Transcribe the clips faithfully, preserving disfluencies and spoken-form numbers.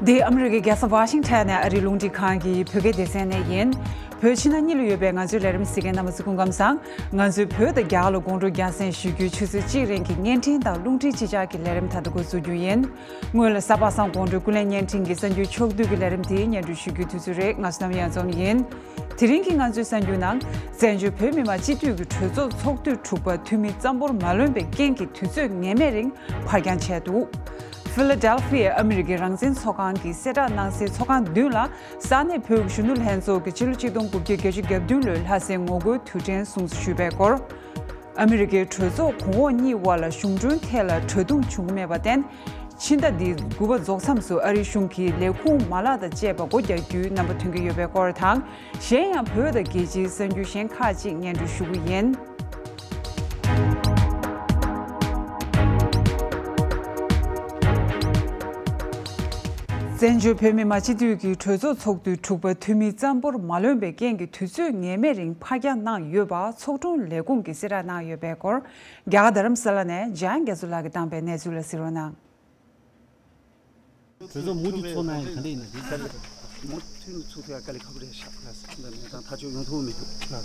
འདི་ཨ་མི་རི་ཀའི་རྒྱལ་ས་ཝ་ཤིང་ཊོན་ནས་ཨ་རིའི་རླུང་འཕྲིན་ཁང་གི་བོད་སྐད་སྡེ་ཚན་ནས་ཡིན། བོད་ཕྱི་ནང་གཉིས་ལ་ཡོད་པའི་ང་ཚོའི་ལས་རིམ་གཟིགས་མཁན་རྣམ་པ་ཚོ་སྐུ་ཁམས་བཟང་། ང་ཚོས་བོད་དང་རྒྱ་གར་ལ་དགོང་དྲོ་རྒྱལ་མཚན་ཞུ་རྒྱུའི་ཆུ་ཚོད་གཅིག་རིང་གི་བརྙན་འཕྲིན་དང་རླུང་འཕྲིན་གཅིག་ཆར་གྱི་ལས་རིམ་ད་ལྟ་འགོ་འཛུགས་རྒྱུ་ཡིན། སྔོན་ལ་གཟའ་པ་སངས་དགོང་དྲོའི་ཀུན་གླེང་བརྙན་འཕྲིན་གྱི་གསར་འགྱུར་ཕྱོགས་བསྡུས་ཀྱི་ལས་རིམ་དེ་སྙན་སྒྲོན་ཞུ་རྒྱུའི་དུས་ཚོད་རེད། ང་བསོད་ནམས་གཡང་འཛོམས་ཡིན། དེ་རིང་གི་ང་ཚོའི་གསར་འགྱུར་ནང་། བཙན་བྱོལ་བོད་མི་མང་སྤྱི་འཐུས་ཀྱི་གྲོས་ཚོགས་ཚོགས་དུས་དྲུག་པ་འཐུས་མི་རྩ་འབོར་མ་ལོན་པའི་རྐྱེན་གྱིས་དུས་ཚོད་ངེས་མེད་རིང་ཕར་འགྱངས་བྱས་འདུག་ཕི་ལ་ཌེལ་ཕི་ཡའི་ཨ་མི་རི་ཀའི་རང་བཙན་ཚོགས་ཁང་གིས་གསལ་བསྒྲགས་གནང་སའི་ཚོགས་ཁང་མདུན་ལ་ས་གནས་བོད་ཀྱི་གཞོན་ནུ་ལྷན་ཚོགས་ཀྱིས་ཕྱི་ལོ་ཆིག་སྟོང་དགུ་བརྒྱ་བརྒྱད་ཅུ་གྱ་བདུན་ལོའི་ལྷ་སའི་ངོ་རྒོལ་དུས་དྲན་སྲུང་བརྩི་ཞུས་པའི་སྐོར། ཨ་མི་རི་ཀའི་གྲོས་ཚོགས་གོང་འོག་གཉིས་དབར་ལ་གཞུང་གྲོན་ཐད་ལ་གྲོས་བསྡུར་བྱུང་མེད་པར་བརྟེན། ཕྱི་ཟླ་འདིའི་དགུ་པ་རྫོགས་མཚམས་སུ་ཨ་རིའི་གཞུང་གིས་ལས་ཁུངས་མ་ལག་དང་བཅས་པ་སྒོ་རྒྱག་རྒྱུའི་རྣམ་པ་ཐོན་གྱི་ཡོད་པའི་སྐོར་དང་། གཞན་ཡང་བོད་དང་རྒྱལ་སྤྱིའི་གསར་འགྱུར་གཞན་ཁག་ཅིག་སྙན་སྒྲོན་ཞུ་གི་ཡིན། བཙན་བྱོལ་བོད་མི་མང་སྤྱི་འཐུས་ཀྱི་གྲོས་ཚོགས་ཚོགས་དུས་དྲུག་པ་འཐུས་མི་རྩ་འབོར་མ་ལོན་པའི་རྐྱེན་གྱིས་དུས་ཚོད་ངེས་མེད་རིང་ཕར་འགྱངས་གནང་ཡོད་པ་ཚོགས་དྲུང་ལས་ཁུངས་ཀྱིས་གསལ་བསྒྲགས་གནང་ཡོད་པའི་སྐོར། རྒྱ་གར་རྡ་རམ་ས་ལ་ནས་འཇམ་དབྱངས་རྒྱ་མཚོ་ལགས་ཀྱིས་བཏང་པའི་གནས་ཚུལ་ལ་གཟིགས་རོགས་གནང་། གྲོས་ཚོགས་མུ་མཐུད་ཚོགས་གནང་ཡ་ག་འདྲ་ཡིན་ན་དེ་ག་རེ་རེད། མུ་མཐུད་ནས་ཚུགས་ཐུབ་ཡ་དཀའ་ལས་ཁག་པོ་རེད་ཤག་འདི་ནས་ད་ཐག་གཅོད་ཡོང་ཐུབ་མི་འདུག་ད་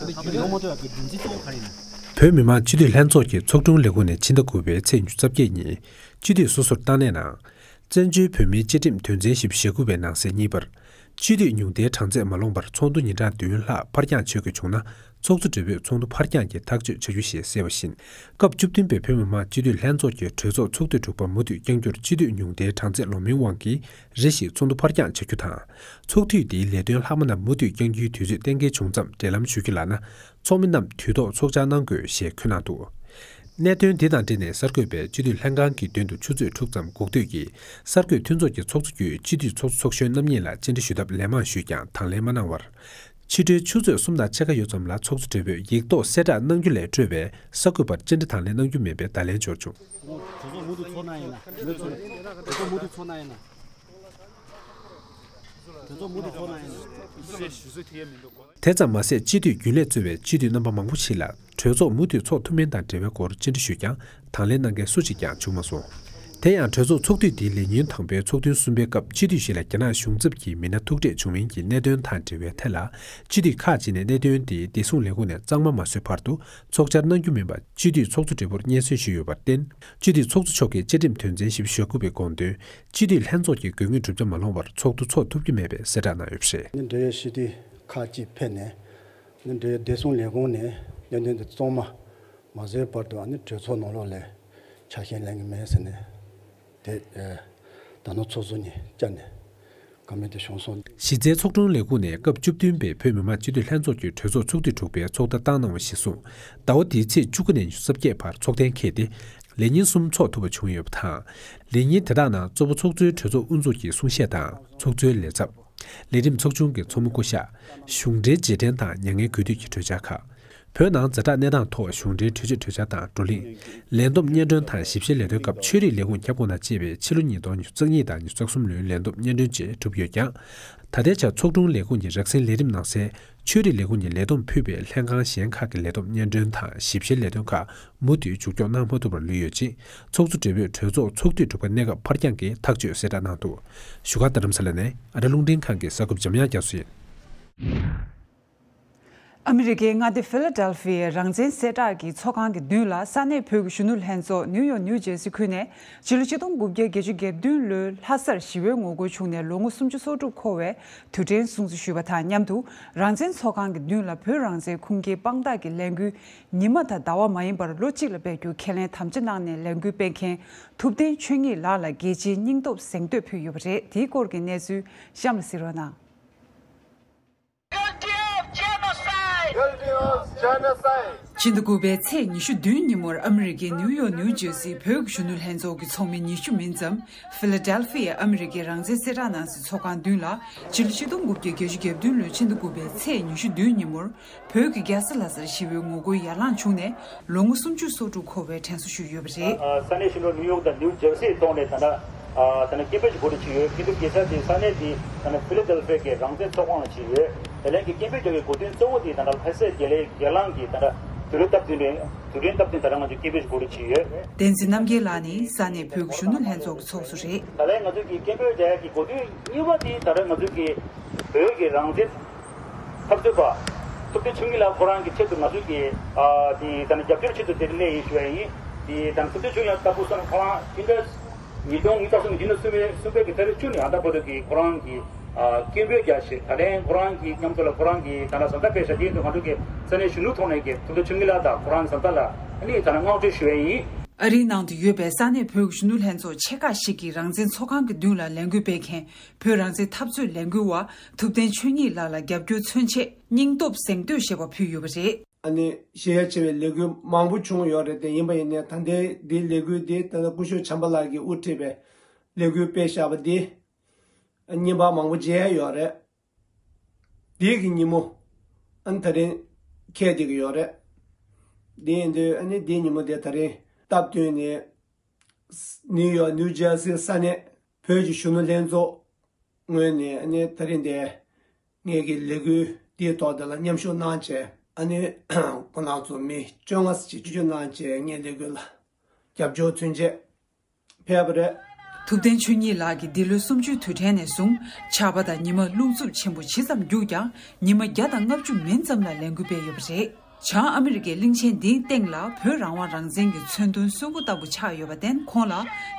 ལྟ་ཡོང་མ་ཐུབ་ཡ་གི་རྒྱུ་མཚན་གཙོ་བོ་ག་རེ་ཡིན་ན། བོད་མི་མང་སྤྱི་འཐུས་ལྷན་ཚོགས་ཀྱི་ཚོགས་དྲུང་ལས་ཁུངས་ནས་ཕྱི་ཟླ་དགུ་པའི་ཚེས་ཉི་ཤུ་རྩ་བརྒྱད་ཉིན་སྤྱི་འཐུས་སོ་སོར་བཏང་གནས་གནང་། བཙན་བྱོལ་བོད་མིའི་བཅའ་ཁྲིམས་དོན་ཚན་ཞེ་དགུ་པའི་ནང་གསེས་གཉིས་པར། སྤྱི་འཐུས་ཉུང་མཐའི་གྲངས་ཚད་མ་ལོངས་པར་ཚོགས་འདུ་ཉིན་གྲངས་བདུན་ལྷག་ཕར་འགྱངས་བྱེད་དགོས་བྱུང་ན། ཚོགས་གཙོ་སྦྲེལ་པོས་ཚོགས་འདུ་ཕར་འགྱངས་ཀྱི་ཐག་གཅོད་བྱ་རྒྱུ་ཞེས་གསལ་བ་བཞིན། སྐབས་བཅུ་བདུན་པའི་བོད་མི་མང་སྤྱི་འཐུས་ལྷན་ཚོགས་ཀྱི་གྲོས་ཚོགས་ཚོགས་དུས་དྲུག་པ་མུ་མཐུད་བསྐྱང་རྒྱུར་སྤྱི་འཐུས་ཉུང་མཐའི་གྲངས་ཚད་ལོག་མིན་དབང་གིས་རེ་ཞིག་ཚོགས་འདུ་ཕར་འགྱངས་བྱ་རྒྱུ་དང་། ཚོགས་དུས་འདིའི་ལས་དོན་ལྷག་མ་རྣམས་མུ་མཐུད་བསྐྱང་རྒྱུའི་དུས་ཚོད་གཏན་འཁེལ་བྱུང་ཙམ་འབྲེལ་ལམ་ཞུ་རྒྱུ་ལགས་ན། ཚོགས་མི་རྣམས་དུས་ཐོག་ཚོགས་བཅར་གནང་དགོས་ཞེས་འཁོད་གནང་འདུག་གནད་དོན་འདི་དང་འབྲེལ་ནས་གསར་འགོད་པས་སྤྱི་འཐུས་ལྷན་ཁང་གི་མདུན་དུ་ཆུ་ཚོད་དྲུག་ཙམ་སྒུག་སྡོད་ཀྱིས་གསར་འགོད་མཐུན་ཚོགས་ཀྱི་ཚོགས་གཙོ་བརྒྱུད་སྤྱི་འཐུས་ཚོགས་གཙོ་ཚོགས་གཞོན་རྣམ་གཉིས་ལ་བཅར་འདྲི་ཞུ་ཐབས་ལན་མང་ཞུས་ཀྱང་དང་ལེན་མ་གནང་བར། ཕྱི་དྲོའི་ཆུ་ཚོད་གསུམ་དང་ཕྱེད་ཀ་ཡོལ་ཙམ་ལ་ཚོགས་གཙོ་སྦྲེལ་པོས་ཡིག་ཐོག་གསལ་བསྒྲགས་གནང་རྒྱུ་ལས་སྤྲོས་པའི་གསར་འགོད་པར་བཅར་འདྲི་དང་ལེན་གནང་རྒྱུ་མེད་པའི་བརྡ་ལན་འབྱོར་བྱུང་། གྲོས་ཚོགས་མུ་མཐུད་ཚོགས་གནང་ཡིན་ན། མོས་ཚོར། གྲོས་ཚོགས་མུ་མཐུད་ཚོགས་གནང་ཡིན་ན། གྲོས་ཚོགས་མུ་མཐུད་ཚོགས་གནང་ཡིན་ན། དེ་ཙམ་མ་ཟད་སྤྱི་འཐུས་རྒྱུན་ལས་གཙོས་པའི་སྤྱི་འཐུས་རྣམ་པ་མང་པོ་ཞིག་ལ་གྲོས་ཚོགས་མུ་མཐུད་ཚོགས་ཐུབ་མིན་དང་འབྲེལ་བའི་སྐོར་བཅར་འདྲི་ཞུས་ཀྱང་དང་ལེན་གནང་མཁན་སུ་གཅིག་ཀྱང་བྱུང་མ་སོང་། དེ་ཡང་གྲོས་ཚོགས་ཚོགས་དུས་འདིའི་ལས་ཉིན་དང་པོའི་ཚོགས་ཐུན་གསུམ་པའི་སྐབས་སྤྱི་འཐུས་ཤིག་ལ་རྒྱ་ནག་གཞུང་ཚབ་ཀྱི་མི་སྣ་ཐུག་འཕྲད་བྱུང་མིན་གྱི་གནད་དོན་དང་འབྲེལ་བའི་ཐད་ལ་སྤྱི་འཐུས་ཁག་ཅིག་ནས་གནད་དོན་དེ་བདེ་སྲུང་ལས་ཁུངས་ནས་གཙང་མ་མ་བཟོས་བར་དུ་ཚོགས་བཅར་གནང་རྒྱུ་མིན་པ་སྤྱི་འཐུས་ཚོགས་གཙོ་སྦྲེལ་པོར་སྙན་སེང་ཞུས་ཡོད་པར་བརྟེན། སྤྱི་འཐུས་ཚོགས་གཙོ་མཆོག་གིས་བཅའ་ཁྲིམས་དོན་ཚན་ཞེ་དགུ་པའི་དགོངས་དོན། སྤྱི་འཐུས་ལྷན་ཚོགས་ཀྱི་དགོས་ངེས་གྲུབ་ཆ་མ་ལོངས་བར་ཚོགས་འདུ་འཚོགས་ཐུབ་ཀྱི་མེད་པའི་གསལ་བསྒྲགས་གནང་ཡོད་པ་རེད། ནི་འབྲེལ་ཡོད་སྤྱི་འཐུས་ཁག་ཅིག་ཕེབས་ནས་ནི་འབྲེལ་ཡོད་བདེ་སྲུང་ལས་ཁུངས་ནས་གནད་དོན་འདི་གཙང་མ་མ་བཟོས་བར་དུ་ཨ་ནི་གྲོས་ཚོགས་ནང་ལོགས་ལ་ཆ་ཤས་ལེན་གྱི་མེད་ཟེར་ནས་དེ་ད་ནང་ཚོགས་གཙོ་ནས་བཅར་ནས། བཀའ་མོལ་དེ་བྱུང་སོང་། གཞི་རྩའི་ཚོགས་དྲུང་ལས་ཁུངས་ནས་སྐབས་བཅུ་བདུན་པའི་བོད་མི་མང་སྤྱི་འཐུས་ལྷན་ཚོགས་ཀྱི་གྲོས་ཚོགས་ཚོགས་དུས་དྲུག་པའི་ཚོགས་བརྡ་བཏང་གནང་བ་གཞིར་བཟུང་། ཟླ་བ་འདིའི་ཚེས་བཅུ་དགུ་ནས་ཉི་ཤུ་རྩ་བརྒྱད་བར་ཚོགས་གཏན་འཁེལ་ཏེ། ལས་ཉིན་གསུམ་ཚོགས་ཐུབ་པ་བྱུང་ཡོད་པ་དང་། ལས་ཉིན་དེ་དག་ནང་གཙོ་བོ་ཚོགས་གཙོའི་གྲོས་ཚོགས་དབུ་འཛུགས་ཀྱི་གསུང་བཤད་དང་ཚོགས་གཙོའི་ལས་ཚབ། ལས་རིམ་ཚོགས་ཆུང་གི་ཚོགས་མི་སྐུ་ཞབས། གཞུང་འབྲེལ་རྗེས་དྲན་དང་མྱ་ངན་གུས་འདུད་ཀྱི་གྲོས་འཆར་ཁག་བོད་ནང་ཛ་དྲག་གནས་སྟངས་ཐོག་གཞུང་འབྲེལ་གྲོས་ཆོད་གྲོས་འཆར་དང་བགྲོ་གླེང་། ལས་བསྡོམས་སྙན་སྒྲོན་དང་ཞིབ་བཤེར་ལས་དོན་སྐབས་ཆོས་རིག་ལས་ཁུངས་ཁྱབ་ཁོངས་དང་བཅས་པའི་ཕྱི་ལོ་ཉིས་སྟོང་ཉི་ཤུ་རྩ་གཉིས་དང་ཉི་ཤུ་རྩ་གསུམ་ལོའི་ལས་བསྡོམས་སྙན་སྒྲོན་བཅས་གྲུབ་ཡོད་ཀྱང་། ད་ལྟའི་ཆར་ཚོགས་དྲུང་ལས་ཁུངས་ཀྱི་རགས་ཟིན་ལས་རིམ་ནང་གསལ་ཆོས་རིག་ལས་ཁུངས་ཀྱིས་ལས་བསྡོམས་ཕུལ་བའི་ལྷན་ཁང་གཞན་ཁག་གི་ལས་བསྡོམས་སྙན་སྒྲོན་དང་ཞིབ་བཤེར་ལས་དོན་ཁག་མུ་མཐུད་མཇུག་སྐྱོང་གནང་མ་ཐུབ་པར་ལུས་ཡོད་ཅིང་། ཚོགས་གཙོ་སྦྲེལ་པོས་གྲོས་ཚོགས་ཚོགས་དུས་དྲུག་པ་གནས་སྐབས་ཕར་འགྱངས་ཀྱི་ཐག་གཅོད་གསལ་བསྒྲགས་གནང་འདུག་བཞུགས་སྒར་རྡ་རམ་ས་ལ་ནས་ཨ་རི་རླུང་འཕྲིན་ཁང་གི་གསར་འགོད་པ་འཇམ་དབྱངས་རྒྱ་མཚོ་ཡིན། ཨ་མི་རི་ཀའི་མངའ་སྡེ་ཕི་ལ་ཌེལ་ཕི་ཡའི་རང་བཙན་གསལ་བསྒྲགས་ཀྱི་ཚོགས་ཁང་གི་མདུན་ལ་ས་གནས་བོད་ཀྱི་གཞོན་ནུ་ལྷན་ཚོགས་ནིའུ་ཡོག་ནིའུ་ཇེར་སི་ཁུལ་ནས་ཕྱི་ལོ་ཆིག་སྟོང་དགུ་བརྒྱ་བརྒྱད་ཅུ་གྱ་བདུན་ལོའི་ལྷ་སར་ཞི་བའི་ངོ་རྒོལ་བྱུང་ནས་ལོ་ངོ་སུམ་ཅུ་སོ་དྲུག་འཁོར་བའི་དུས་དྲན་སྲུང་བརྩི་ཞུས་པ་དང་མཉམ་དུ། རང་བཙན་ཚོགས་ཁང་གི་མདུན་ལ་བོད་རང་བཙན་ཁུངས་སྐྱེལ་དཔང་རྟགས་ཀྱི་ལས་འགུལ་ཉི་མ་དང་ཟླ་བ་མ་ཡིན་པར་ལོ་གཅིག་ལ་སྤེལ་རྒྱུ་ཁས་ལེན་དམ་བཅའ་གནང་ནས་ལས་འགུལ་སྤེལ་མཁན་ཐུབ་བསྟན་ཆོས་ཉིད་ལགས་ལ་རྒྱལ་སྤྱིའི་སྙིང་སྟོབས་གཟེངས་བསྟོད་ཕུལ་ཡོད་པ་རེད། དེའི་སྐོར་གྱི་གནས་ཚུལ་གཤམ་ལ་གཟིགས་རོགས་གནང་། Guilty of genocide. ཕྱི་ཟླ་དགུ་པའི་ཚེས་ཉི་ཤུ་བདུན་ཉིན་མོར་ཨ་མི་རི་ཀའི་ནིའུ་ཡོག་ནིའུ་ཇེར་སིའི་བོད་ཀྱི་གཞོན་ནུ་ལྷན་ཚོགས་ཀྱི་ཚོགས་མི་ཉི་ཤུ་མིན་ཙམ་ཕི་ལ་ཌེལ་ཕི་ཡའི་ཨ་མི་རི་ཀའི་རང་བཙན་གསལ་བསྒྲགས་གནང་སའི་ཚོགས་ཁང་མདུན་ལ་ཕྱི་ལོ་ཆིག་སྟོང་དགུ་བརྒྱ་བརྒྱད་ཅུ་གྱ་བདུན་ལོའི་ཕྱི་ཟླ་དགུ་པའི་ཚེས་ཉི་ཤུ་བདུན་ཉིན་མོར་བོད་ཀྱི་རྒྱལ་ས་ལྷ་སར་ཞི་བའི་ངོ་རྒོལ་ཡར་ལངས་བྱུང་ནས་ལོ་ངོ་སུམ་ཅུ་སོ་དྲུག་འཁོར་བའི་དྲན་གསོ་ཞུས་ཡོད་པ་རེད། ས་གནས་གཞོན་ནུ་ནིའུ་ཡོག་དང་ནིའུ་ཇེར་སིའི་ཐོག་ནས་ད་ལྟ་ད་ལྟ་སྐད་འབོད་ཅིག་གོ་སྒྲིག་བྱས་ཡོད། སྐད་འབོད་རྒྱག་ས་དེ་ས་གནས་དེ་ད་ལྟ་ཕི་ལ་ཌེལ་ཕི་ཡ་གི་རང་བཙན་ཚོགས་ཁང་ལ་བྱས་ཡོད། དེ་ལན་གྱི་སྐད་འབོད་རྒྱག་གི་གོ་དོན་གཙོ་བོ་དེ་ད་ལྟ་ལྷ་སའི་དགེ་ལས་སྒེར་ལངས་ཀྱི་ད་ལྟ་ དུས་རིམ་སྟབས་བསྟུན་རེད། དུས་རིམ་སྟབས་བསྟུན་ད་རང་ང་ཚོས་སྐད་འབོད་ཞིག་གོ་སྒྲིག་བྱས་ཡོད། བསྟན་འཛིན་རྣམ་རྒྱལ་ལགས་ནི་ས་གནས་བོད་ཀྱི་གཞོན་ནུ་ལྷན་ཚོགས་ཀྱི་ཚོགས་གཙོ་རེད། ད་ལན་ང་ཚོས་ཀྱི་སྐད་འབོད་རྒྱག་ཡག་གི་གོ་དོན་གཉིས་པ་དེ་ད་རེས་ང་ཚོས་ཀྱི་བོད་ཀྱི་རང་བཙན་འཐབ་རྩོད་པ་ཐུབ་བསྟན་ཆོས་ཉིད་ལགས་ཁོ་རང་གི་ཆེད་དུ་ང་ཚོས་ཀྱི་ཨ་དེ་ད་ནི་རྒྱབ་སྐྱོར་ཆེད་དུ་དེ་རིང་སླེབས་ཡིན་ཞུ་ཡ་ཡིན། དེ་ད་ནི་ཐུབ་བསྟན་ཆོས་ཉིད་ལགས་ལྟ་བུ་སོང་ན་ཁོ་རང་ཨིན་ཌ་ཉིས་སྟོང་ཉི་ཤུ་རྩ་གསུམ་གྱི་ཕྱི་ཟླ་གསུམ་པའི་གསུམ་པའི་གི་ཚེས་བཅུ་ནས་ཨ་ད་བར་དུ་གི་ཁོ་རང་གི་ཨ་སྐད་འབོད་རྒྱག་བྱས། ད་ལན་ཁོ་རང་གི་མཉམ་དུ་ལ་ཁོ་རང་གི་ད་ལ་བཟའ་ཟླ་སྤེལ་བྱ་དེ་དུ་ང་ཚོ་གི་ས་གནས་གཞོན་ནུ་ཐོག་ནས་གི་ཐུབ་བསྟན་ཆོས་ཉིད་ལགས་དང་ཁོ་རང་བཟའ་ཟླ་ལ་ཨ་ནི་ད་ལ་བསྔགས་བརྗོད་ཞུ་ཡས་ཡིན། ཨ་རིའི་ནང་དུ་ཡོད་པའི་ས་གནས་བོད་ཀྱི་གཞོན་ནུ་ལྷན་ཚོགས་ཆེ་ཁག་ཞིག་གིས་རང་བཙན་ཚོགས་ཁང་གི་མདུན་ལ་ལས་འགུལ་སྤེལ་མཁན་བོད་རང་བཙན་འཐབ་རྩོད་ལས་འགུལ་བ་ཐུབ་བསྟན་ཆོས་ཉིད་ལགས་ལ་རྒྱབ་སྐྱོར་མཚོན་ཆེད་སྙིང་སྟོབས་གཟེངས་བསྟོད་ཞེས་པ་ཕུལ་ཡོད་པ་རེད། ཨ་ནི་གཞི་རྒྱ་ཆེ་བའི་ལས་འགུལ་མང་པོ་བྱུང་ཡོད་རེད། དེ་ཡིན་པ་ཡིན་ནའི་ད་ལྟའི་འདིའི་ལས་འགུལ་འདི་ད་ལྟ་སྐུ་ཞབས་བྱམས་པ་ལགས་ཀྱིས་དབུ་ཁྲིད་པའི་ལས་འགུལ་སྤེལ་བཞག་པ་འདི་བརྙན་པར་མང་པོ་མཇལ་ཡོད་རེད། འདི་གི་ཉིན་མོ་ཨ་ནི་ད་རིང་ཁེལ་བསྡད་ཀྱི་ཡོད་རེད། འདི་ཡིན་དུས་ཨ་ནི་འདིའི་ཉིན་མོ་དེ་ད་རིང་སྟབས་བསྟུན་ནས་ནིའུ་ཡོག་ནིའུ་ཇར་སིའི་ས་གནས་བོད་ཀྱི་གཞོན་ནུ་ལྷན་ཚོགས་ངོས་ནས་ཨ་ནི་ད་རིང་འདི་ངེད་ཀྱི་ལས་འགུལ་འདིའི་ཐོག་དེ་ལ་མཉམ་ཞུགས་གནང་བྱས། ཨ་ནི་ཁོང་རྣམ་ཚོ་མི་བཅོ་ལྔ་ཙམ་ཅིག་བཅོས་བསྒྱུར་གནང་བྱས་ངའི་ལས་འགུལ་ལ་རྒྱབ་སྐྱོར་མཚོན་ཆེད་ཕེབས་པ་རེད། ཐུབ་བསྟན་ཆོས་ཉིད་ལགས་ཀྱིས་འདི་ལོའི་གསུམ་བཅུའི་དུས་དྲན་ནས་བཟུང་ཆར་པ་དང་ཉི་མ་རླུང་འཚུབ་ཆེན་པོ་ཇི་ཙམ་རྒྱུག་ཀྱང་ཉི་མ་བརྒྱ་དང་ལྔ་བཅུ་མིན་ཙམ་ལ་ལས་འགུལ་སྤེལ་ཡོད་པ་རེད། བྱང་ཨ་མི་རི་ཀའི་གླིང་ཆེན་འདིའི་སྟེང་ལ་བོད་རང་དབང་རང་བཙན་གྱི་མཚོན་དོན་གསོན་པོ་ལྟ་བུ་ཆགས་ཡོད་པར་བརྟེན་ཁོང་ལ་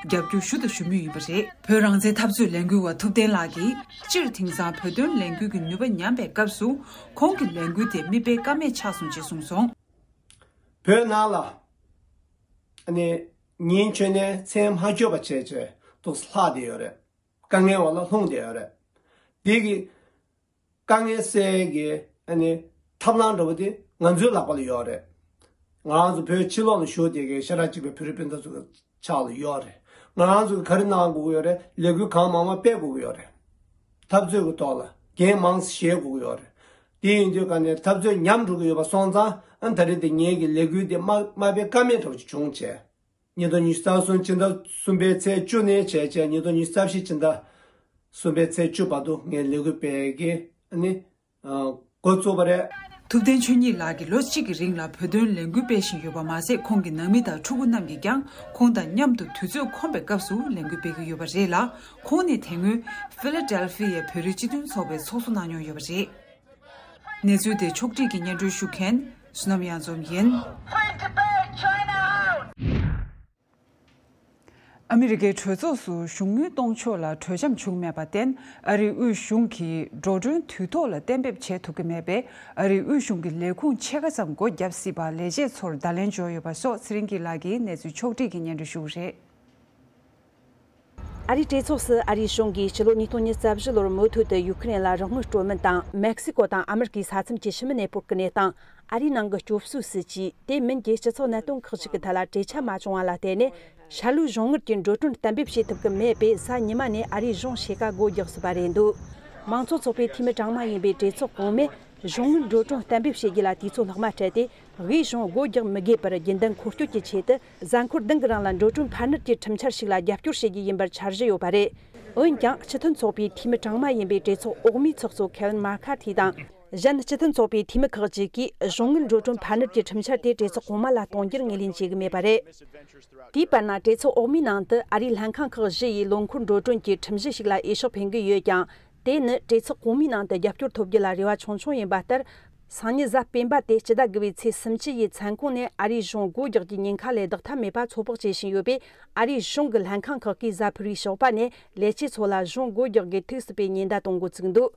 རྒྱབ་སྐྱོར་ཞུ་དང་ཞུ་མུས་ཡིན་པ་རེད། བོད་རང་བཙན་འཐབ་རྩོད་ལས་འགུལ་བ་ཐུབ་བསྟན་ལགས་ཀྱིས་སྤྱིར་དེང་སང་བོད་དོན་ལས་འགུལ་གྱི་ནུས་པ་ཉམས་པའི་སྐབས་སུ་ཁོང་གི་ལས་འགུལ་དེ་མི་སྤེལ་ཀ་མེད་ཆགས་སོང་ཅེས་གསུངས་སོང་། བོད་ནང་ལ་ཨ་ནི་ཉིན་མཆོད་གནས་མཚན་མ་འཁྱོལ་བ་བྱས་བྱས་ཏོག་ཙམ་ལྷག་བསྡད་ཡོད་རེད། དཀའ་ངལ་འོག་ལ་ལྷུང་བསྡད་ཡོད་རེད། འདི་གི་དཀའ་ངལ་སེལ་གྱི་ཨ་ནི་ཐབས་ལམ་འདྲ་བོ་དེ་ང་ཚོའི་ལག་པ་ལ་ཡོད་རེད། ང་རང་ཚོ་བོད་ཕྱི་ལོགས་ལ་བཞུགས་བསྡད་མཁན་ཤ་ཁྲག་གཅིག་པའི་བོད་རིགས་སྤུན་ཟླ་ཚོ་གི་ཕྱག་ལ་ཡོད་རེད། ང་རང་ཚོ་གི་ག་རེ་གནང་དགོས་ཀྱི་ཡོད་རེད། ལས་འགུལ་གང་མང་མང་སྤེལ་དགོས་ཀྱི་ཡོད་རེད། འཐབ་རྩོད་ཀྱི་ཐོག་ལ་འགན་མང་ཙམ་བཞེས་དགོས་ཀྱི་ཡོད་རེད། དེ་ཡིན་དུས་ག་ནས་འཐབ་རྩོད་ཉམས་འགྲོ་གི་ཡོད་པ་སོང་ཙང་ཨ་ད་རེས་དེ་ངེད་ཀྱི་ལས་འགུལ་དེ་མ་མ་སྤེལ་ཀ་མེད་འདྲ་བོ་ཅིག་བྱུང་བྱས། ཉིས་སྟོང་ཉི་ཤུ་རྩ་གསུམ་ཕྱི་ཟླ་གསུམ་པའི་ཚེས་བཅུ་ནས་བྱས་བྱས་ཉིས་སྟོང་ཉི་ཤུ་རྩ་བཞི་ཕྱི་ཟླ་གསུམ་པའི་ཚེས་བཅུ་བར་དུ་ངས་ལས་འགུལ་སྤེལ་གྱི་ཨ་ནི་འགོ་བཙུགས་པ་རེད། ཐུབ་བསྟན་ཆོས་ཉིད་ལགས་ཀྱིས་ལོ་གཅིག་གི་རིང་ལ་བོད་དོན་ལས་འགུལ་སྤེལ་བཞིན་ཡོད་པ་མ་ཟད་ཁོང་གི་ནང་མི་དང་ཕྲུ་གུ་རྣམས་ཀྱིས་ཀྱང་ཁོང་དང་མཉམ་དུ་དུས་ཚོད་ཁོམ་པའི་སྐབས་སུ་ལས་འགུལ་སྤེལ་གྱི་ཡོད་པ་རེད་ལ། ཁོང་ནི་དེ་སྔོན་ཕི་ལ་ཌེལ་ཕི་ཡའི་བོད་རིགས་སྤྱི་མཐུན་ཚོགས་པའི་ཚོགས་གཙོ་གནང་མྱོང་ཡོད་པ་རེད། གནས་ཚུལ་དེ་ཕྱོགས་སྒྲིག་གིས་སྙན་སྒྲོན་ཞུ་མཁན་བསོད་ནམས་གཡང་འཛོམས་ཡིན། ཨ་མི་རི་ཀའི་གྲོས་ཚོགས་སུ་གཞུང་དངུལ་གཏོང་ཕྱོགས་ལ་གྲོས་འཆམ་བྱུང་མེད་པར་བརྟེན་ཨ་རིའི་དབུས་གཞུང་གིས་འགྲོ་གྲོན་དུས་ཐོག་ལ་གཏན་འབེབས་བྱེད་ཐུབ་ཀྱི་མེད་པས་ཨ་རིའི་དབུས་གཞུང་གི་ལས་ཁུངས་ཕྱེད་ཀ་ཙམ་སྒོ་བརྒྱབ་སྲིད་པ་ལས་བྱེད་ཚོར་བརྡ་ལན་འབྱོར་ཡོད་པ་སོགས་ཚེ་རིང་སྐྱིད་ལགས་ཀྱིས་གནས་ཚུལ་ཕྱོགས་སྒྲིག་གིས་སྙན་སྒྲོན་ཞུ་གི་རེད། ཨ་རིའི་གྲོས་ཚོགས་སུ་ཨ་རིའི་གཞུང་གིས་ཕྱི་ལོ་ཉིས་སྟོང་ཉི་ཤུ་རྩ་བཞི་ལོར་མུ་མཐུད་དུ་ཡུ་ཁུ་རེན་ལ་རོགས་དངུལ་སྤྲོད་མིན་དང་། མེག་སི་ཀོ་དང་ཨ་མི་རི་ཀའི་ས་མཚམས་ཀྱི་ཕྱི་མི་གནས་སྤོར་གྱི་གནས་སྟངས། ཨ་རིའི་ནང་གི་སྐྱོབ་གསོའི་སྲིད་ཇུས། དེ་མིན་གྱི་སྤྱི་ཚོགས་གནད་དོན་ཁག་ཅིག་གི་ཐད་ལ་གྲོས་ཆོད་མ་བྱུང་བ་ལ་བརྟེན་ནས། ཤར་ལྷོའི་གཞུང་ངར་གྱི་འགྲོ་གྲོན་གཏན་འབེབས་བྱེད་ཐུབ་ཀྱི་མེད་པས། གཟའ་ཉི་མ་ནས་ཨ་རིའི་གཞུང་ཕྱེད་ཀ་སྒོ་རྒྱག་སྲིད་པ་རེད་འདུག། མང་གཙོ་ཚོགས་པའི་འཐུས་མི་གྲངས་མང་ཡིན་པའི་གྲོས་ཚོགས་གོང་མས། གཞུང་ངར་འགྲོ་གྲོན་གཏན་འབེབས་བྱེད་རྒྱུ་ལ་དུས་ཚོད་ལྷག་མ་སྤྲད་དེ། དབུས་གཞུང་སྒོ་རྒྱག་མི་དགོས་པར་རྒྱུན་ལྡན་འཁོར་སྐྱོད་ཀྱི་ཆེད་དུ། གཟའ་འཁོར་བདུན་གྱི་རིང་ལ་འགྲོ་གྲོན་འཕར་སྣོན་གྱི་ཁྲིམས་འཆར་ཞིག་ལ་རྒྱབ་སྐྱོར་བྱེད་རྒྱུ་ཡིན་པར་འཆར་གཞི་ཡོད་པ་རེད། འོན་ཀྱང་། སྤྱི་མཐུན་ཚོགས་པའི་འཐུས་མི་གྲངས་མང་ཡིན་པའི་གྲོས་ཚོགས་འོག་མའི་ཚོགས་གཙོ་ཁེ་ཝིན་མར་ཁར་ཐི་དང་། གཞན་སྤྱི་མཐུན་ཚོགས་པའི་འཐུས་མི་ཁག་ཅིག་གིས་གཞུང་ངར་འགྲོ་གྲོན་འཕར་སྣོན་གྱི་ཁྲིམས་འཆར་དེ་གྲོས་ཚོགས་གོང་མ་ལ་གཏོང་རྒྱུར་ངོས་ལེན་བྱེད་ཀྱི་མེད་པ་རེད། དེའི་བར་ན། གྲོས་ཚོགས་འོག་མའི་ནང་དུ་ཨ་རིའི་ལྷན་ཁང་ཁག་བཞི་ཡིས་ལོ་འཁོར་འགྲོ་གྲོན་གྱི་ཁྲིམས་གཞི་ཞིག་ལ་འོས་ཤོག་འཕེན་གྱི་ཡོད་ཀྱང་། དེ་ནི་གྲོས་ཚོགས་གོང་མའི་ནང་དུ་རྒྱབ་སྐྱོར་ཐོབ་རྒྱུ་ལ་རེ་བ་ཆུང་ཆུང་ཡིན་པ་ལྟར། སང་ཉིན་གཟའ་སྤེན་པ་སྟེ་སྤྱི་ཟླ་དགུ་པའི་ཚེས་སུམ་ཅུ་ཡི་མཚན་གུང་ནས་ཨ་རིའི་གཞུང་སྒོ་རྒྱག་རྒྱུའི་ཉེན་ཁ་ལས་ལྡོག་ཐབས་མེད་པ་ཚོད་དཔག་བྱེད་བཞིན་ཡོད་པས། ཨ་རིའི་གཞུང་གི་ལྷན་ཁང་ཁག་གིས་གཟའ་ཕུར་བུའི་ཞོགས་པ་ནས་ལས་བྱེད་ཚོ་ལ་གཞུང་སྒོ་རྒྱག་རྒྱུའི་ཐུགས་སྲིད་པའི་ཉེན་བརྡ་གཏོང་འགོ་བཙུགས་འདུག།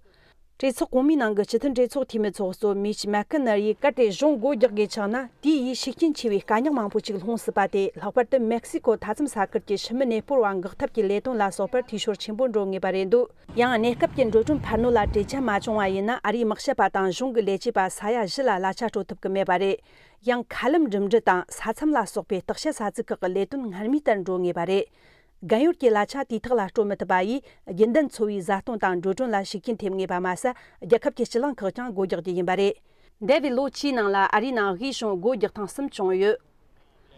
གྲོས་ཚོགས་གོང་མའི་ནང་གི་སྤྱི་མཐུན་གྲོས་ཚོགས་འཐུས་མི་ཚོགས་གཙོ་མིཆ་མེག་ཀ་ནར་ཡིས། གལ་ཏེ་གཞུང་སྒོ་རྒྱག་དགོས་ཆགས་ན། དེ་ཡིས་ཤུགས་རྐྱེན་ཆེ་བའི་དཀའ་རྙོག་མང་པོ་ཅིག་སློང་སྲིད་པ་སྟེ། ལྷག་པར་དུ་མེག་སི་ཀོ་མཐའ་མཚམས་ས་ཁུལ་གྱི་ཕྱི་མི་གནས་སྤོར་བ་འགག་ཐབས་ཀྱི་ལས་དོན་ལ་སོགས་པར་འཐུས་ཤོར་ཆེན་པོ་འགྲོ་ངེས་པ་རེད་འདུག། ཡང་གནས་སྐབས་ཀྱི་འགྲོ་གྲོན་འཕར་སྣོན་ལ་གྲོས་འཆམ་མ་བྱུང་བ་ཡིན་ན། ཨ་རིའི་དམག་ཞབས་པ་དང་གཞུང་གི་ལས་བྱེད་པ་ས་ཡ་བཞི་ལ་གླ་ཆ་སྤྲོད་ཐུབ་ཀྱི་མེད་པ་རེད། ཡང་མཁའ་ལམ་འགྲིམ་འགྲུལ་དང་ས་མཚམས་ལ་སོགས་པའི་བརྟག་དཔྱད་ས་ཚིགས་ཁག་གི་ལས་དོན་སྔར་མུས་ལྟར་འགྲོ་ངེས་པ་རེད། རྒན་ཡོལ་གྱི་གླ་ཆ་དུས་ཐོག་ལ་སྤྲོད་མི་ཐུབ་པ་ཡིས། རྒྱུན་ལྡན་འཚོ་བའི་བཟའ་བཏུང་དང་འགྲོ་གྲོན་ལ་ཤུགས་རྐྱེན་ཐེབས་ངེས་པ་མ་ཟད། རྒྱལ་ཁབ་ཀྱི་སྤྱི་གླིང་ཁག་ཀྱང་སྒོ་རྒྱག་རྒྱུ་ཡིན་པ་རེད། འདས་པའི་ལོ་བཅུའི་ནང་ལ་ཨ་རིའི་ནང་དབུས་གཞུང་སྒོ་རྒྱག་ཐེངས་གསུམ་བྱུང་ཡོད།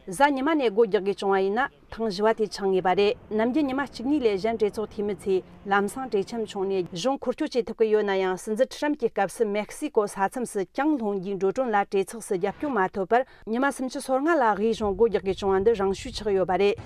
གཟའ་ཉི་མ་ནས་སྒོ་རྒྱག་གི་བྱུང་བ་ཡིན་ན། ཐེངས་བཞི་བ་དེ་ཆགས་ངེས་པ་རེད། ནམ་རྒྱུན་ཉི་མ་གཅིག་གཉིས་ལས་གཞན་གྲོས་ཚོགས་འཐུས་མི་ཚོས་ལམ་སང་གྲོས་འཆམ་བྱུང་ནས་གཞུང་འཁོར་སྐྱོད་བྱེད་ཐུབ་ཀྱི་ཡོད་ན་ཡང་། སྲིད་འཛིན་ཁྲི་རམ་གྱི་སྐབས་སུ་མེག་སི་ཀོ་ས་མཚམས་སུ་གྱང་ལྷུང་རྒྱུའི་འགྲོ་གྲོན་ལ་གྲོས་ཚོགས་སུ་རྒྱབ་སྐྱོར་མ་ཐོབ་པར། ཉི་མ་སུམ་ཅུ་སོ་ལྔ་ལ་དབུས་གཞུང་སྒོ་རྒྱག་གི་བྱུང་བ་འདི་རང་ཤུགས་ཆགས་ཡོད་པ་རེད།